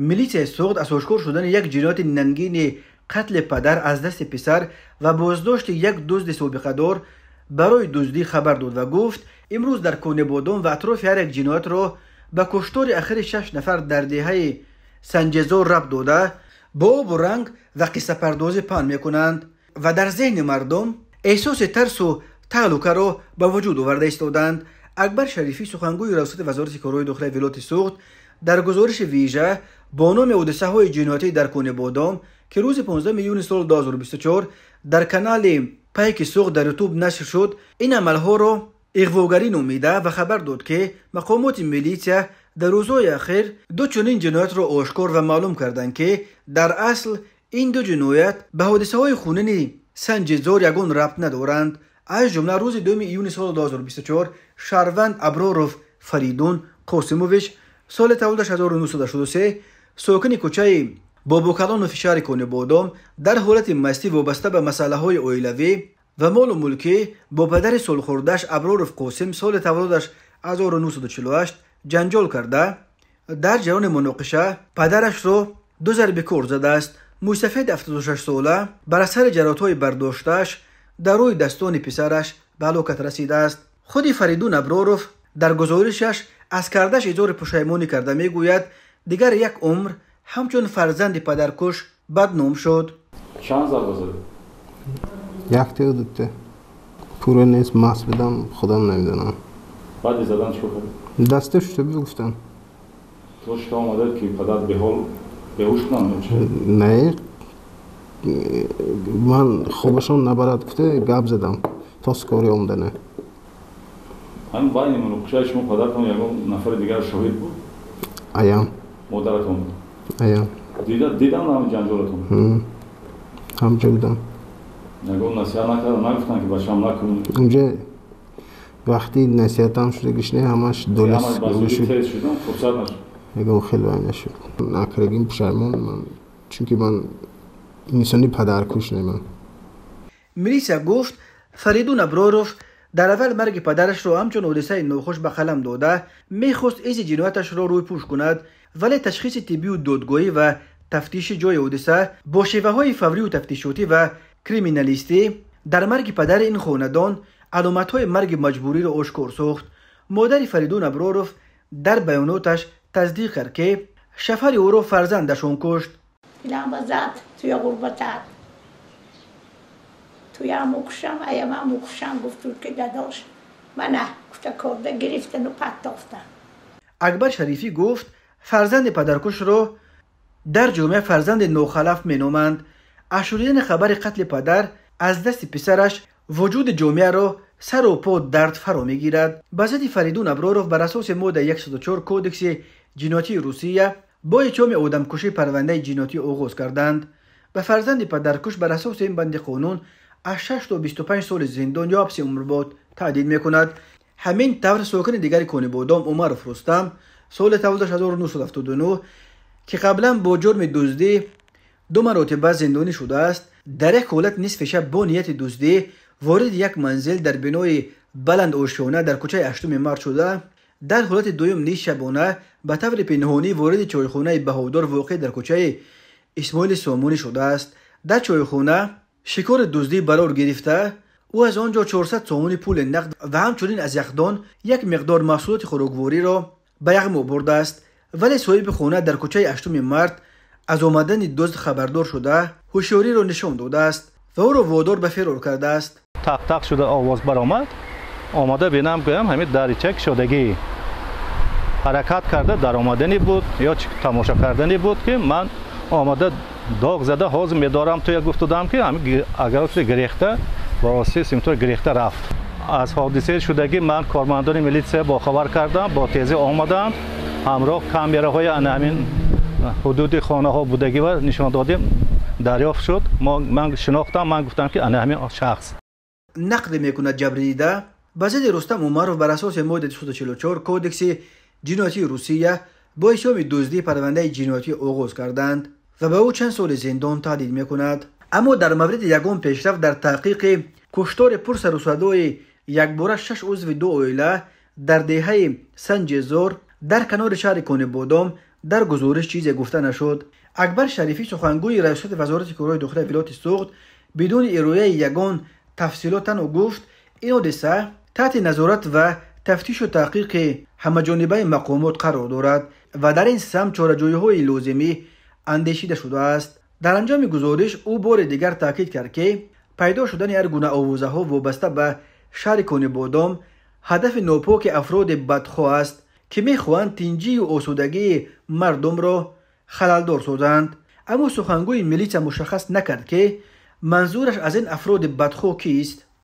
Милитсияи Суғд аз ошкор шудани як ҷинояти нангини қатли падар аз дасти писар ва боздошти як дузди собиқадор барои дуздӣ хабар дод ва гуфт, имрӯз дар Конибодом ва атрофи ҳар як ҷиноятро ба куштори ахири 6 нафар дар деҳаи Санҷезор рабт дода, бо обу ранг ва қиссапардозӣ паҳн мекунанд ва дар зеҳни мардум эҳсоси тарсу таҳлукаро ба вуҷуд оварда истоданд. Акбар Шарифӣ, сухангӯи раёсати вазорати корҳои дохилаи вилояти Суғд, дар гузориши вижа бо номи ҳодисаҳои ҷиноятӣ дар Конибодом, ки рӯзи 15 июни соли 2024 дар канали Пайки Суғд дар Ютуб нашр шуд, ин амалҳоро иғвогарӣ номида ва хабар дод, ки мақомоти милитсия дар рӯзҳои ахир ду чунин ҷиноятро ошкор ва маълум карданд, ки дар асл ин ду ҷиноят ба ҳодисаҳои хунини Санҷизор ягон рабт надоранд. Аз ҷумла рӯзи 2 июни соли 2024 шаҳрванд Аброров Фаридун Қосимович, соли таваллудаш 1983, сокини кӯчаи Бобокалонови шаҳри Конибодом, дар ҳолати мастӣ вобаста ба масъалаҳои оилавӣ ва молу мулкӣ бо падари солхӯрдааш Аброров Қосим, соли таваллудаш 1948, ҷанҷол карда, дар ҷараёни муноқиша падарашро ду зарби кор задааст. Мӯйсафеди 76сола бар асари ҷароҳатҳои бардоштааш дар рӯи дастони писараш ба ҳалокат расидааст. Худи Фаридун Аброров дар гузоришаш аз кардааш изҳори пушаймонӣ карда мегӯяд, дигар як умр ҳамчун фарзанди падаркуш бадном шуд. Чанд зарба задӣ? Якте дуте. Пурра нест, маст будам, худам намедонам. Баъди задан чӣ кор кардӣ? Даста шута гуфтам. То шута омадад, ки падар беҳол беҳуш кунанд ё чӣ? Не, ман хобашон набарад гуфта гап задам то скори омадана. Ҳамин байни муноқишаи шумо падаратон ягон нафари дигар шоҳид буд? Аям. Модаратон буд? Аям. Диданд ҳамин ҷанҷолатон? Ҳамҷо будам. Ягон насиҳат накарданд, нагуфтанд, ки бачаам накун? Унҷа вақти насиҳатам шудагиш не, ҳамаш долес шуд. Тез шудам, фурсат нашуд. Ягон хел вай нашуд. Накардагим пушаймон ман, чунки ман инсони падаркуш неман. Милитсия гуфт, Фаридун Аброров дар аввал марги падарашро ҳамчун ҳодисаи нохуш ба қалам дода, мехост изи ҷинояташро рӯйпӯш кунад, вале ташхиси тиббию додгоҳӣ ва тафтиши ҷои ҳодиса бо шеваҳои фаврию тафтишотӣ ва криминалистӣ дар марги падари ин хонадон аломатҳои марги маҷбуриро ошкор сохт. Модари Фаридун Аброров дар баёноташ тасдиқ кард, ки шафари ӯро фарзандашон кушт. Дилам зад туя ғурбатат, туям укушам, аямам укушам, гуфту ки дадош мана гуфта корда гирифтану паттофтан. Акбар Шарифӣ гуфт, фарзанди падаркушро дар ҷомеа фарзанди нохалаф меноманд. Аз шунидани хабари қатли падар аз дасти писараш вуҷуди ҷомеаро сару по дард фаро мегирад. Ба зидди Фаридун Аброров бар асоси моддаи 104 Кодекси ҷиноятии Русия бо иттиҳоми одамкушӣ парвандаи ҷиноятӣ оғоз карданд. Ба фарзанди падаркуш бар асоси ин банди қонун аз 6 то 25 соли зиндон ё ҳабси умрбод таҳдид мекунад. Ҳамин тавр сокини дигари Конибодом Умаров Рустам, соли таваллудаш 1979, ки қаблан бо ҷурми дуздӣ ду маротиба зиндонӣ шудааст, дар як ҳолат нисфи шаб бо нияти дуздӣ вориди як манзил дар бинои баландошёна дар кӯчаи 8 март шуда, дар ҳолати дуюм низ шабона ба таври пинҳонӣ вориди чойхонаи баҳодор воқеъ дар кӯчаи Исмоили Сомонӣ шудааст. Дар чойхона шикори дуздӣ барор гирифта, ӯ аз он ҷо 400 сомони пули нақд ва ҳамчунин аз яхдон як миқдор маҳсулоти хӯроквориро ба яғмо бурдааст. Вале соҳиби хона дар кӯчаи 8 март аз омадани дузд хабардор шуда, ҳушёриро нишон додааст ва ӯро водор ба фирор кардааст. Тақ-тақ шуда овоз баромад, омада бинам, гӯям ҳамин дарича кушодагӣ ҳаракат карда даромаданӣ буд ё тамошо карданӣ буд, ки ман омада доғ зада ҳозир медорам туя гуфтудам, ки ҳамин агар гирехта ба воситаи симтор гирехта рафт. Аз ҳодисаи шудагӣ ман кормандони милитсия бохабар кардам, бо тезӣ омаданд, ҳамроҳ камераҳои ана ҳамин ҳудуди хонаҳо будагӣ ва нишон додем, дарёфт шуд. Ман шинохтам, ман гуфтам, ки ана ҳамин шахс. Нақд мекунад ҷабрдида, ба зидди Рустам Умаров бар асоси моддаи 244 Кодекси ҷиноятии Русия бо иттиҳоми дуздӣ парвандаи ҷиноятӣ оғоз карданд ва ба ӯ чанд соли зиндон таҳдид мекунад. Аммо дар мавриди ягон пешрафт дар таҳқиқи куштори пурсарусадои якбора 6 узви ду оила дар деҳаи Санҷезор дар канори шаҳри Конибодом Дар гузориш чизе гуфта нашуд. Акбар Шарифӣ, сухангӯи раёсати вазорати корҳои дохилаи вилояти Суғд, бидуни ирояи ягон тафсилот танҳо гуфт, ин ҳодиса таҳти назорат ва тафтишу таҳқиқи ҳамаҷонибаи мақомот қарор дорад ва дар ин самт чораҷӯиҳои лозимӣ андешида шудааст. Дар анҷоми гузориш ӯ бори дигар таъкид кард, ки пайдо шудани ҳар гуна овозаҳо вобаста ба шаҳри Конибодом ҳадафи нопоки афроди бадхоҳ аст, ки мехоҳанд тинҷию осудагии мардумро халалдор созанд. Аммо сухангӯи милитсия мушаххас накард, ки манзураш аз ин афроди бадхоҳ кист.